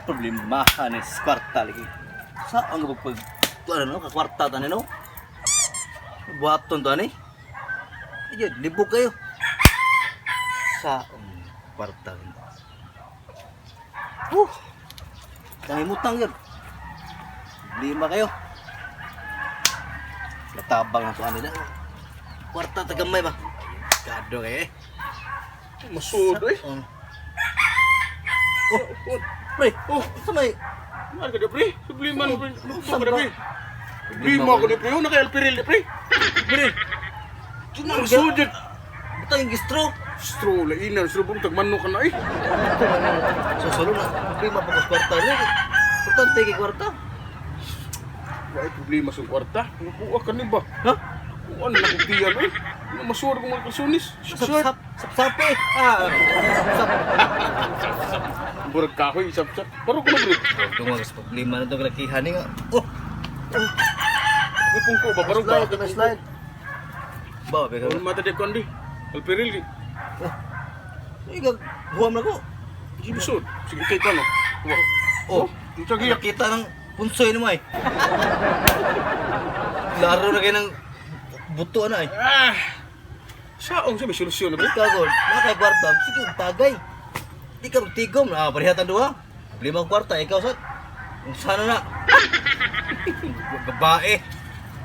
Problemahan ni sa kwarta lagi. Sa ang pag ano no, kakwarta tani no? Buhaton to ani. Ayun, libog kayo. Sa ang kwarta. Huh. Kangimutang yun. Problema kayo. Natabang na to ani na. Kwarta tagamay ba? Gado kayo eh. Masud eh. Oh. Oh, pre, oh, sa may Ano ka di pre? Subliman pre. Saan Luto ka di ba? pre. Problema ko di pre. Oh, naka-alperil di pre. Pre. Masud yun. Butang yung gistro. Stro, lainan. Stro, bung tagmano ka na eh. Susulo na. Prima pa ko kwarta niya. Importante kay kwarta. Wala problema sa kwarta. Nakuha ka ni ba? Ha? Kuha na lang kong tiyan eh. Masud ko mga kalsunis. Sap sap sap sape. Ah, sap. Burag kahoy, sap-sap. Paro ko na pre. Tungod sa problema na itong lakihan ni nga. Oh, Ipong ko ba? Barog ba? slide, slide. Ba, beka. Ano mata di kondi? Alperil di. Ikaw, huwam na ko. Sige, masud. Sige, kay ko no. Wa. Oh, Sige, yak. nakita ng punsoy ni mo eh. Laro na kayo ng buto na eh. Ah! Saong sa may solusyon na pre. Ikaw ko, nakay kwarta, sige, tagay. Di ka magtigom, ah, parehatan duha. Problema ang kwarta, ikaw sa sana na. Babae.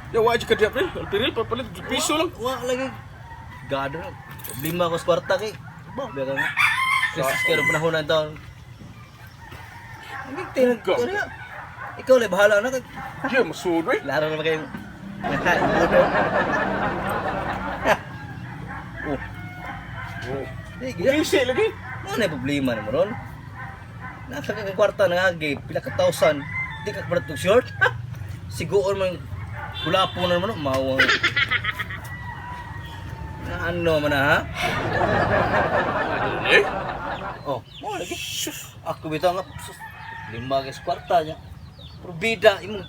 Ya, wa ka diya pre. Alperil, papalit. Piso lang. Wa lagi. Gado na. Problema ko sa kwarta kay. Ba, beka nga. Crisis kayo ng panahon na taon. Hindi tinag ko na. Ikaw lang bahala na. Yeah, masud eh. Laro na ba kayong Budo. Oh, Oh. di gila. Easy lagi. Ano na yung problema naman ron? Nasa ka kwarta na nga, pila ka thousand, di ka kapalit og short. Siguon man, kulapo na naman, mawang. Na ano man na, ha? Eh? Oh, mo lagi. Ako bitaw nga, sus, lima ka sa kwarta niya. Pero bida, imong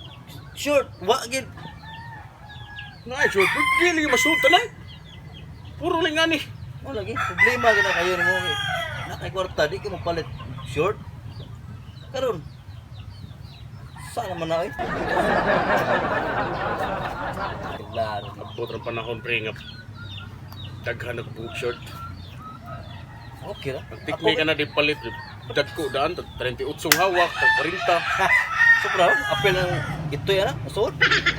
short, wa gid. Nga, short. Di lagi masud tanan. Puro lang nga ni. Mo lagi, problema gid na kayo nimo. Nakay kwarta, di ka mapalit short. Karon, sana man na eh. Klaro. Abot ang panahon pre nga. Daghan nagbuhok short. Okay ra. Ang tikmi ka na di palit. Dagko daan, tag 38 hawak, tag 40. Sobra, apel ang ito yan ah. Masud.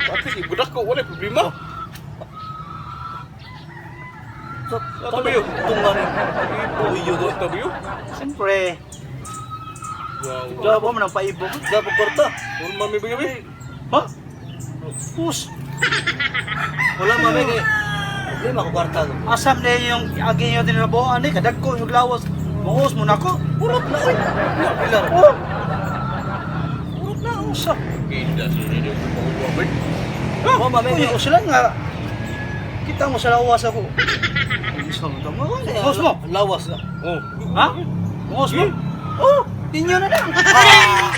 At least ibudak ko, wala problema. So, Tabi yun. Tunga ni. Uyo do. Tabi yun. Siyempre, Wow. gawa mo ng paibo. Dapat kwarta. Puro mami ba gabi? Ha? Pus, Wala mami kay. Problema ko kwarta to. asam na yung agi nyo tinrabuan eh, kadagko yung lawas. Buos mo na ko. Urot na oy. Na pilar. Oh, Urot na oh. usa. Ganda sa radio ko pa. Wa mami Uy, kay. sila nga. Kita mo sa lawas ako. Usa mo tamo. Buos mo. Lawas na. Oh. Ha? Buos mo? Oh, inyo na lang. Ah!